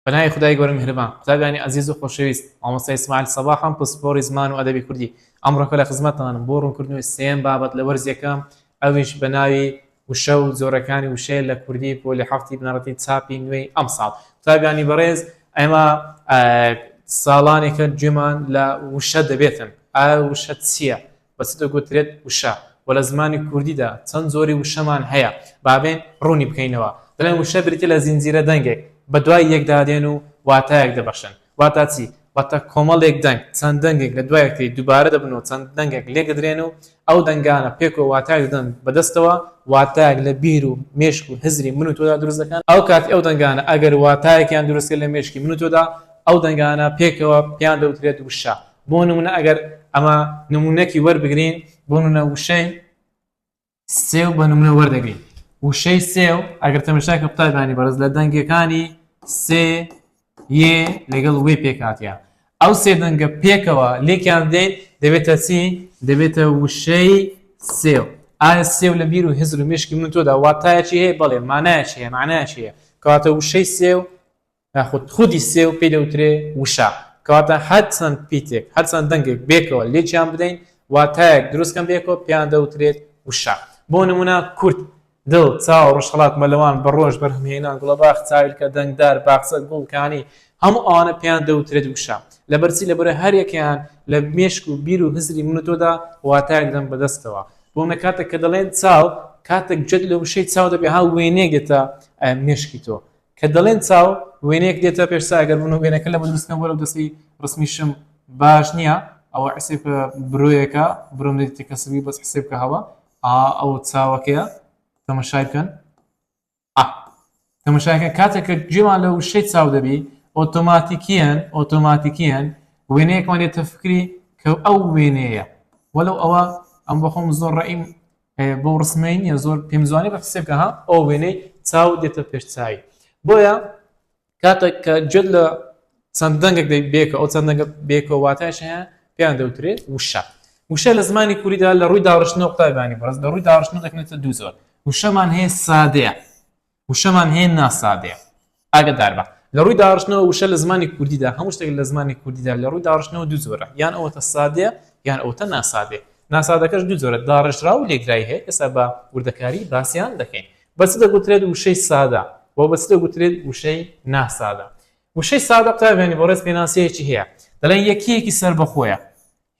بەناوی خودای گەورە میهرەبان. قوتابیانی ئەزیز و خۆشەویست، مامۆستا ئیسماعیل سەباحم پسپۆڕی زمان و ئەدەبی کوردی. ئەمڕۆکە لە خزمەتتانم بۆ ڕوونکردنەوەی سێیەم بابەت لە وەرز یەکەم، ئەویش بە ناوی وشە و جۆرەکانی وشەیە لە کوردی پۆلی حەفتی بنەڕەتی چاپی نوێی ئەمساڵ. قوتابیانی بەڕێز، ئێمە ساڵانێکە گوێمان لە وشە دەبێتن. ئایا وشە چییە؟ بە چ دەگوترێت وشە؟ وە لە زمانی کوردیدا چەند جۆری وشەمان هەیە؟ با بێین ڕوونی بکەینەوە. دەڵێن وشە بریتیە لە زنجیرە دەنگێک بە دوای یەکدا دێن و واتایەک دەبەخشن. واتا چی؟ واتا کۆمەڵێک دەنگ، چەند دەنگێک لە دوای یەکتری دووبارە دەبن و چەند دەنگێک لێک دەدرێن و ئەو دەنگانە پێکەوە واتایەک دەدەن بە دەستەوە، واتایەک لە بیر و مێشک و هزری من و تۆدا دروست دەکەن. ئەو کاتی ئەو دەنگانە ئەگەر واتایەکیان دروست کرد لە مێشکی من و تۆدا، ئەو دەنگانە پێکەوە پێیان دەوترێت وشە. بۆ نمونە ئەگەر ئەمە نمونەکی وەربگرین بۆ نمونە وشەی سێو بە نمونە وەردەگرین وشەی سێو ئەگەر تەمەشاکە قوتابیانی بەڕێز لە دەنگەکانی سێ یێ لەگەڵ وێ پێکهاتیە ئەو سێ دەنگە پێکەوە لێکیان بدەین دەبێتە چی دەبێتە وشەی سێو ئایا سێو لە بیر و هزر و مێشکی من تۆدا واتایەکی هەیە بەڵێ مانایەکی هەیە معنایەکی هەیە کەواتە وشەی سێو یاخود خودی سێو پێی دەوترێ وشە. کەواتە هەر چەند پیتێک، هەر چەند دەنگێک بێکەوە لێکیان بدەین، واتایەک دروست کەن بێکەوە پێیان دەوترێت وشە. بۆ نموونە کورد، دڵ، چاو، ڕۆژهەڵات، مەلەوان، بەڕۆژ، بەرهەمهێنان، گوڵەباخ، چاویلکە، دەنگدار، باخچە، گوڵ، کانی، هەموو ئەوانە پێیان دەوترێت وشە. لەبەرچی؟ لەبەرئەوەی هەر یەکەیان لە مێشک و بیر و هزری من و تۆدا واتایەک دەدەن بەدەستەوە. بۆ نموونە کاتێک کە دەڵێن چاو، کاتێک گوێت لە وشەی چاو دەبێ ها وێنەیەک دێتە مێشکی تۆ. کە دەڵێن چاو وێنەیەک دێتە پێش چاو ئەگەر من وێنەکە لە دروست کەم وەرە دەستی ڕسمیشم باش نییە ئەوە حسێب کە برۆیەکە برۆم دێتە کەسبی بەس حسێب کە هەوە ئا ئەو چاوەکەیە تەمەشای بکەن ئا تەمەشاکە کاتێک کە گوێمان لە وشەی چاو دەبی ئۆتۆماتیکیەن ئۆتۆماتیکیەن وێنەیەکمان دێتە فکری کە ئەو وێنەیە وەلو ئەوە ئەم بەخۆم زۆر ڕەئیم بەو ڕسمەی نییە زۆر پێم جوانی بە حسێب کە ها ئەو وێنەی چاو دێتە پێش چاوی بۆیە کاتێک کە گوێت لە چەند دەنگێک دەی بێکە ئەو چەند دەنگە بێکەوە واتایش هەیە پێیان دەوترێت وشە وشە لە زمانی کوریدا لە ڕووی داڕشتنەوە قوتابیانی بەڕێز لە ڕووی داڕشتنەوە دەکرێتە دوو جۆر وشەمان هەیە سادەیە وشەمان هەیە ناسادەیە. ئاگەداربە، لە ڕووی داڕشتنەوە وشە لە زمانی کوردیدا، هەموو شتێک لە زمانی کوردیدا لە ڕووی داڕشتنەوە دوو جۆرە، یان ئەوەتە سادەیە یان ئەوەتە ناسادەیە. ناسادەکەش دوو جۆرە، داڕێژراو و لێکدراوی هەیە، ئێستا بە وردەکاری باسیان دەکەین. بە چ دەگوترێت وشەی سادە و بە چ دەگوترێت وشەی ناسادە؟ وشەی سادە قوتابیانی بەڕێز پێناسەیەکی هەیە، دەڵێن یەکەیەکی سەربەخۆیە،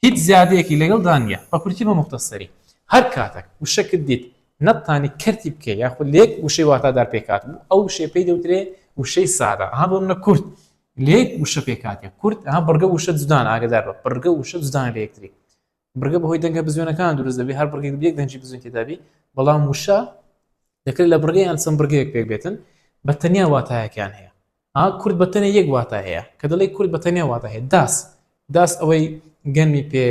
هیچ زیادەیەکی لەگەڵدا نییە بە کورتی بە موختەسەری هەر کاتەک وشەکت دیت نەتتانی کەرتی بکەی یاخود لە یەک وشەی واتادار پێکهاتبوو ئەو وشەیە پێی دەوترێ وشەی سادە ئەها بۆ منە کورت لە یەک وشە پێکهاتیە کورت ئەها بڕگە وشە جودان ئاگدار بە بڕگە وشە جودان لە یەکتری بڕگە بەهۆی دەنگە بزوێنەکان دروست دەبێ هەر بڕگێک یەک دەنگی بزوێن تێدا بی بەڵام وشە دەکرێت لە بڕگە یان چەند بڕگەیەک پێک بێتن بە تەنیا واتایەکیان هەیە ئا کورد بە تەنێ یەک واتا هەیە کە دەڵێی کورد بە تەنیا واتا هەیە داس داس ئەوەی گەنمی پێ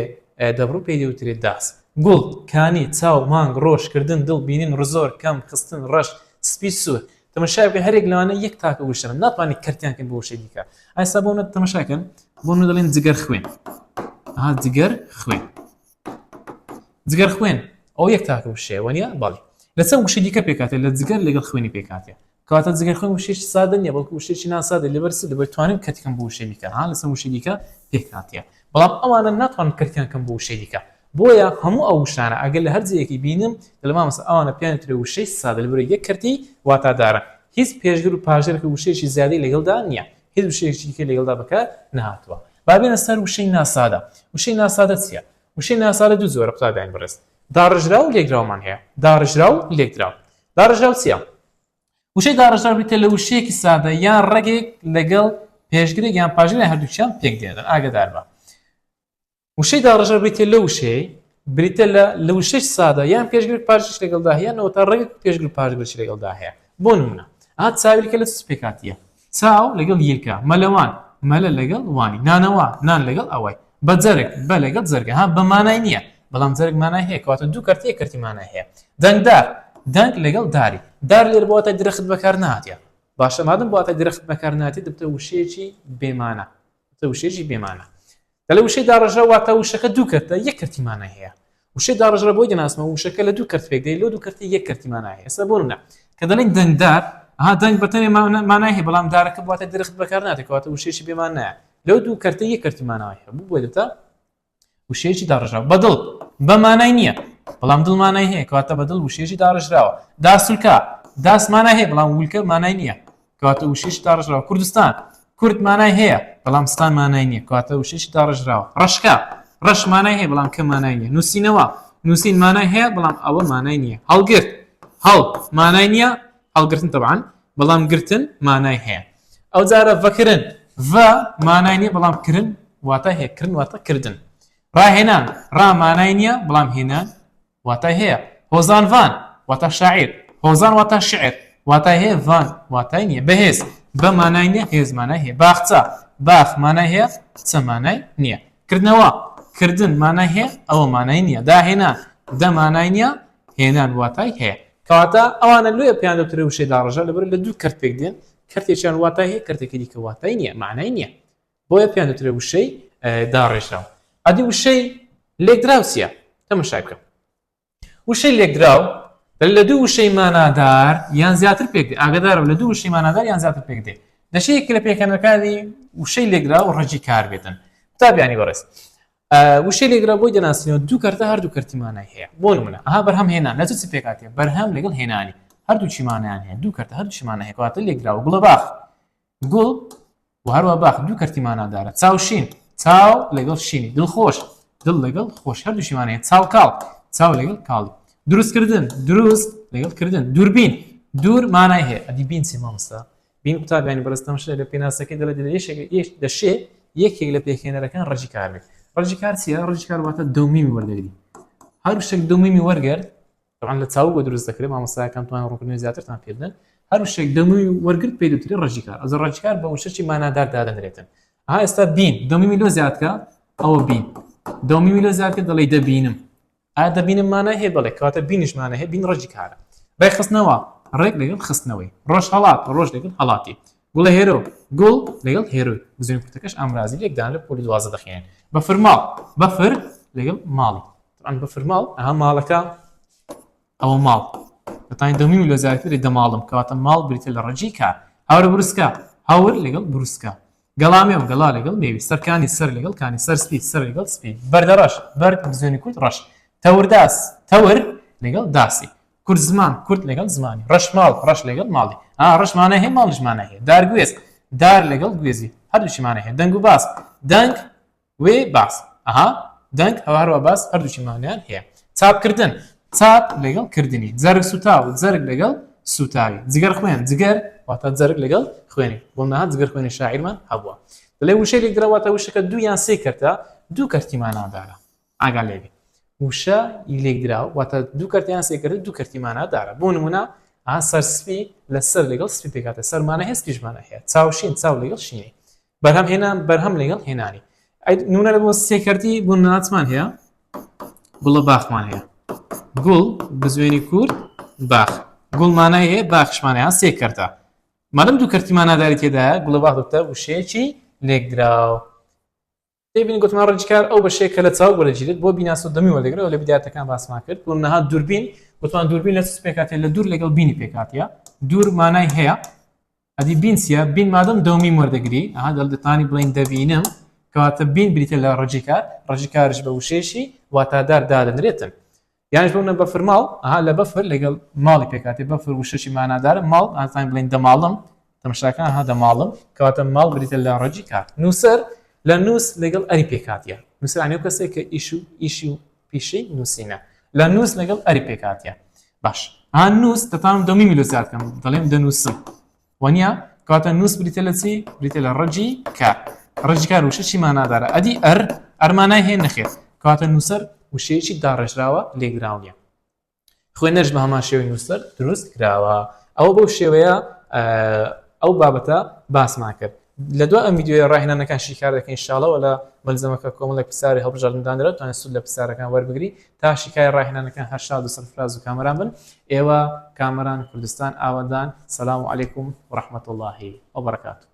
دەبڕو پێی دەوترێت داس گوڵ کانی چاو مانگ ڕۆژ کردن دڵ بینین ڕزۆر کەم خستن ڕەش سپی سوور تەمەشای بکەن هەرێک لەوانە یەک تاکە وشەن ناتوانانی کەرتیان کەن بۆ وشەی دیکە ئایسا بۆ منە تەمەشاکەن بۆ منە دەڵێن جگەر خوێن ئەها جگەر خوێن جگەر خوێن ئەو یەک تاکە وشەیە وەنیە بەڵێ لە چەند وشەی دیکە پێکاتێت لە جگەر لەگەڵ خوێنی پێکاتێ کەواتە جگەر خوێن وشەیەکی سادە نییە بەڵکو وشەیەکی ناسادە لەبەر چ لەبەر توانیم کەرتیکەم بۆ وشەی دیکە ها لەسەر وشەی دیکە پێکهاتیە بەڵام ئەوانە ناتوانم کەرتیان کەم بۆ وشەی دیکە بۆیە هەموو ئەو وشانە ئەگەر لە هەر جێیەکی بینم دەڵێم مامۆستا ئەوانە پێیان وترێ وشەی سادە لەبەر یەک کەرتی واتادارە هیچ پێشگر و پاشگرێک و وشەیەکی زیادەی لەگەڵدا نییە هیچ وشەیەکی دیکەی لەگەڵدا بەکار نەهاتووە با بێنە سەر وشەی ناسادە وشەی ناسادە چییە وشەی ناسادە دوو جۆرە قوتابیانی بەڕێز داڕێژراو و لێکدراومان هەیە داڕێژراو و لێکدراو داڕێژراو چییە وشەی داڕێژراو بریتیە لە وشەیەکی سادە یان ڕەگێک لەگەڵ پێشگرێک یان پاشگرێک هەردووکیان پێک دێنن ئاگادار بە وشەی داڕێژراو بریتیە لە وشەی بریتە لە لە وشەی سادە یان پێشگر پاشگرش لەگەڵدا هەیە نەوەتا ڕەگێک پێشگر پاشگرشی لەگەڵدا هەیە بۆ نمونە ئا چاویلکە لە چ پێکاتیە چاو لەگەڵ یلکە مەلەوان مەلە لەگەڵ وانی نانەوا نان لەگەڵ ئەوای بە جەرگ بە لەگەڵ جەرگە ها بە مانای نییە بەڵام جەرگ مانای هەیە کەواتە دوو کەرتی یەک کەرتی مانای هەیە دەنگدار دەنگ لەگەڵ داری دار لێرە بۆ واتای درەخت بەکار نهاتیە باشە مادەم بۆ واتای درەخت بەکار نهاتیە دەبتە وشەیەکی بێمانە دەبتە وشەیەکی بێمانە دەڵێ وشەی داڕێژراو واتە وشەکە دوو کەرتە یەک کەرتی مانای هەیە وشەی داڕێژراو بۆی دەناسمەوە وشەکە لە دوو کەرت پێک دێ لەو دوو کەرتی یەک کەرتی مانای هەیە ئێستا بۆ نمونە کە دەڵێین دەنگدار. ئەها دەنگ بەتەنێ مانای هەیە بەڵام دارەکە بواتە درخت بەکار ناتێت کەواتە وشەیەکی بێمانایە لەو دوو کەرتە یەک کەرتی ماناوەی هەبوو بۆیە دەبتە وشەیەکی داڕژراو بەدڵ بە مانای نییە بەڵام دڵ مانای هەیە کەواتە بەدڵ وشەیەکی داڕژراوە داسولکە داس مانای هەیە بەڵام ولکە مانای نییە کەواتە وشەیەکی داڕژراوە کوردستان کورد مانای هەیە بەڵام ستان مانای نییە کەواتە وشەیەکی داڕژراوە ڕەشکە ڕەش مانای هەیە بەڵام کە مانای نییە نووسینەوە نووسین مانای هەیە بەڵام ئەوە مانای نییە هەڵگرت هەڵ مانای نییە هەڵگرتن تەبعەن بەڵام گرتن مانای هەیە ئەو جارە ڤەکرن ڤ مانای نییە بەڵام کرن واتە هەیە کرن واتە کردن ڕاهێنان ڕا مانای نییە بەڵام هێنان واتای هەیە هۆزانڤان واتە شاعیر هۆزان واتە شعر واتای هەیە ڤان واتای نییە بەهێز بە مانای نییە هێز مانای هەیە باخچە باخ مانای هەیە چە مانای نییە کردنەوە کردن مانای هەیە ئەوە مانای نییە داهێنان دە مانای نییە هێنان واتای هەیە کەواتە ئەوانە لۆیە پێیان دەوترێ وشەی داڕێژە لەبەر لە دوو کەرت پێک دێن کەرتێکیان واتای هەیە کەرتێکی دیکە واتای نییە معنای نییە بۆیە پێیان دەوترێ وشەی داڕێژراو ئەدی وشەی لێکدراو چییە تەمەشای بکە وشەی لێکدراو لە دوو وشەی مانادار یان زیاتر پێک دێ ئاگادارم لە دوو وشەی مانادار یان زیاتر پێک دێ دەشێ یەکێک لە پێکهێنەرەکانی وشەی لێکدراو ڕەگی کار بێتن قوتابیانی بەڕێز وشەی لێکدراو بۆی دەناسینەوە دوو کەرتە هەردوو کەرتی مانای هەیە بۆ نمونە ئەها بەرهەم هێنان لە چ چ پێکهاتیە بەرهەم لەگەڵ هێنانی هەردوو چی مانایان هەیە دوو کەرتە هەردوو چی مانای هەیە کەواتە لێکدراوە گوڵە باخ گوڵ و هەروە باخ دوو کەرتی مانادارە چاو شین چاو لەگەڵ شینی دڵخۆش دڵ لەگەڵ خۆش هەردوو شیمانە هەیە چاو کاڵ چاو لەگەڵ کاڵی دروستکردن دروست لەگەڵ کردن دووربین دوور مانای هەیە ئەدی بین چی مامۆستا بین قوتابیانی بەڕێز تەماشا لە پێناسەکەی دەڵێ دەڵێ یەکێک دەشێ یەکێک لە پێکهێنەرەکان ڕەگی کار بێت ڕەگی کار چییە ڕەگی کار واتە دەومیمی وەردەگری هەر شتێک دەومیمی وەرگرت طبعا لە چاوگەوە دروست دەکرێت مامۆستاکان توان ڕوونکردنەوەی زیاترتان پێ بدەن هەر شتێک دەومیمی وەرگرت پێی دەوترێت ڕەگی کار ئەزە ڕەگی کار بە وشەی مانادار دادەنرێتن ها ئێستا بین دەومیمی لۆ زیادکە ئەوە بین دەومیمی لۆ زیادکە دەڵێ دەبینم ئایا دەبینم مانای هەیە؟ بەڵێ، کەواتە بینیش مانای هەیە، بین ڕەگی کارە. ڕێکخستنەوە، ڕێک لەگەڵ خستنەوەی. ڕۆژهەڵات، ڕۆژ لەگەڵ هەڵاتی. گوڵە هێرۆ، گوڵ لەگەڵ هێرۆی. بزوێنی کورتەکەش ئامرازی لێکدان لە پۆلی 12 دەخوێنن. بەفر ماڵ، بەفر لەگەڵ ماڵی. طبعا بەفر ماڵ، ئەها ماڵەکە، ئەوە ماڵ. دەتوانین دەمیمی لۆ زیاتر دەماڵم، کەواتە ماڵ بریتیە لە ڕەگی کار. هەورە بروسکە، هەور لەگەڵ بروسکە. گەڵا مێو، گەڵا لەگەڵ مێوی، سەرکانی، سەر لەگەڵ کانی، سەر سپی، سەر لەگەڵ سپی، بەردە ڕەش، بەرد، بزوێنی کورت، ڕەش، تەورداس، تەور لەگەڵ داسی، کورد زمان، کورد لەگەڵ زمانی، ڕەش ماڵ، ڕەش لەگەڵ ماڵی، ئا ڕەش مانای هەیە ماڵیش مانای هەیە، دار گوێز، دار لەگەڵ گوێزی، هەردووکی مانای هەیە، دەنگ و باس، دەنگ وێ باس، ئەها دەنگ هەروە باس هەردووکی مانایان هەیە، چاپکردن، چاپ لەگەڵ کردنی، جەرگ سوتاو، جەرگ لەگەڵ سوتاوی، جگەر خوێن، جگەر واتە جەرگ لەگەڵ خوێنی، بۆ نمونە جگەر خوێنی شاعیرمان هەبووە. دەڵێ وشەی لێکدراو واتە وشەکە دوو یان سێ کەرتە، دوو کەرتی مانادارە. ئاگا لێ بێ. وشە ی لێکدراو واتە دوو کەرت یان سێ کەرت دوو کەرتی مانادارە. بۆ نمونە ئا سەر سپی لە سەر لەگەڵ سپی پێکهاتە، سەر مانای هەیە سپیش مانای هەیە. چاو شین، چاو لەگەڵ شینی. بەرهەم هێنان بەرهەم لەگەڵ هێنانی نمونە لە بۆ سێکەرتی بۆ ناتمان هەیە گوڵە باخمان هەیە گوڵ بزوێنی کورد باخ گوڵ مانای هەیە باخشمان هەیە سێ کەرتە مادەم دوو کەرتی ماناداری تێدایە گوڵە باخ دەبتە وشەیەکی لێکدراو تێبینی گوتمان ڕەگی کار ئەو بەشەیە کە لە چاوگ وەرەگیرێت بۆ بیناس و دەمی وەردەگرێت لە بدایەتەکان باسمان کرد بۆ نەها دووربین گوتمان دووربین لە چ پێکهاتەیە لە دوور لەگەڵ بینی پێکهاتیە دوور مانای هەیە ئەدی بین چیە؟ بین مادەم دەومیم وەردەگری ئەها دەڵ دەتوانی بڵێین دەبینم کەواتە بین بریتە لە ڕەگی کار ڕەگی کارش بە وشەیەکی واتادار دادەنرێتن یانیش بۆ منە بەفر ماڵ ئەها لە بەفر لەگەڵ ماڵی پێکهاتێ بەفر وشەشی مانادارە ماڵ ئازان بڵێین دەماڵم تەماشاکان ها دەماڵم کەواتە ماڵ بریتە لە ڕەگی کار نووسەر لە نووس لەگەڵ ئەری پێکهاتیە نووسەر ئەو کەسێک کە ئیش و ئیشی و پیشەی نووسینە لە نووس لەگەڵ ئەری پێکهاتیە باش ها نووس دەتوانم دەمیمی لۆ زیاد بکەم دەڵێم دەنووسم وەنیە کەواتە نووس بریتە لە چی بریتە لە ڕەگی کار ڕەگی کار وشە چی مانادارە ئەدی ئەر ئەرمانای هەیە نەخێر کەواتە نووسەر وشەیەکی داڕێژراوە لێکدراو نییە خوێنەرش بە هەمان شێوەی نووسەر دروست کراوە ئەوە بەو شێوەیە ئەو بابەتە باسمان کرد لە دوا ئەم ڤیدیۆیە ڕاهێنانەکان شیکار دەکەین ئینشاڵڵا وە لە مەلزەمەکە کۆمەڵێک پرسیاری هەڵبژاردن دانرا توانێت سوود لە پرسیارەکان وەربگری تا شیکاری ڕاهێنانەکان هەر شاد و سەرفراز و کامەران بن ئێوە کامەران کوردستان ئاوەدان سلام علیکم و رحمة اللە وبرکاته.